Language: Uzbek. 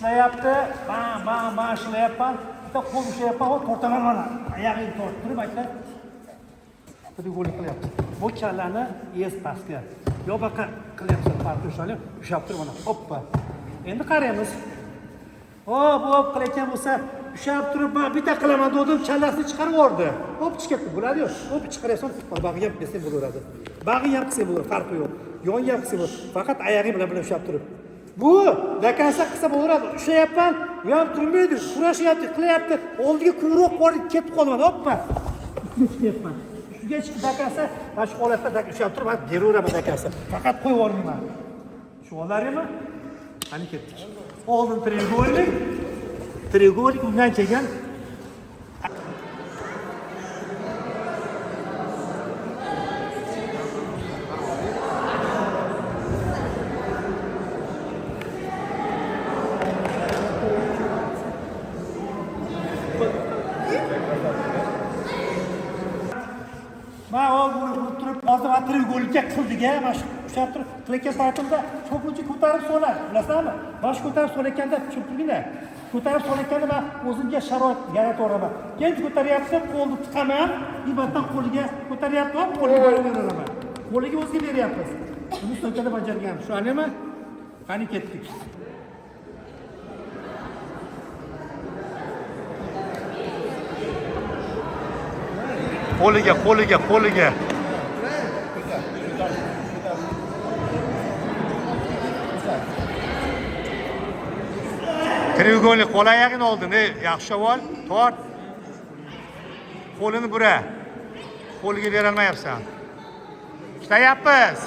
Ishlayapti, bam bam bam ishlayapman. Bitta qo'l ushlayapman, hop tortaman mana. Oyog'ingni tortib turib aka. Треугольник qilyapti. Bu kallani es pastga. Yo baqa qilyapsan, farqi o'shani ushlab turib mana. Hoppa. Endi qaraymiz. Hop, hop qilayotgan bo'lsa, ushlab turib man bitta qilaman dedim, kallasini chiqarib yubordi. Hop chiqib bo'ladi-yu. Hop chiqaraysan, bag'iga ham qilsang bo'laveradi. Bag'iga ham qilsang bo'ladi, farqi yo'q. Yonga ham qilsang bo'ladi. Faqat oyog'ing bilan bilan ushlab turib. Bu dakansa qilsa bo'laveradi. Ushlayapman, u ham turmaydi, kurashyapti, qilyapti. Oldiga kuvroq borib ketib qoldi. Hoppa. Ustiga chiqyapman. Ustiga chiqib dakansa, mana shu holatda ushlab turib, man beraveraman dakansa. Faqat qo'yib yubormayman. Shu olarimi? Qani ketdik. Oldin треугольник, треугольник undan keyin man urib turib hozir man треугольникka qildik a mana shu ushlab turib qilayotgan paytimda cho'pincha ko'tarib soladi, bilasizlarmi? Mana shu ko'tarib solayotganda tushunib turgin-a. Ko'tarib solayotganda man o'zimga sharoit yarataveraman. Keyin ko'taryapti, qo'lni tiqaman, ibatdan qo'liga ko'taryapti, hop qo'liga beraman. Qo'liga o'ziga beryapmiz. Buni stoykada bajargan. Tushunarlimi? Qani ketdik. Qo'liga, qo'liga, qo'liga. Треугольник qo'l oyog'ini oldin, ey, yaxshi ol, tort. Qo'lini bura. Qo'liga berolmayapsan. Ishlayapmiz.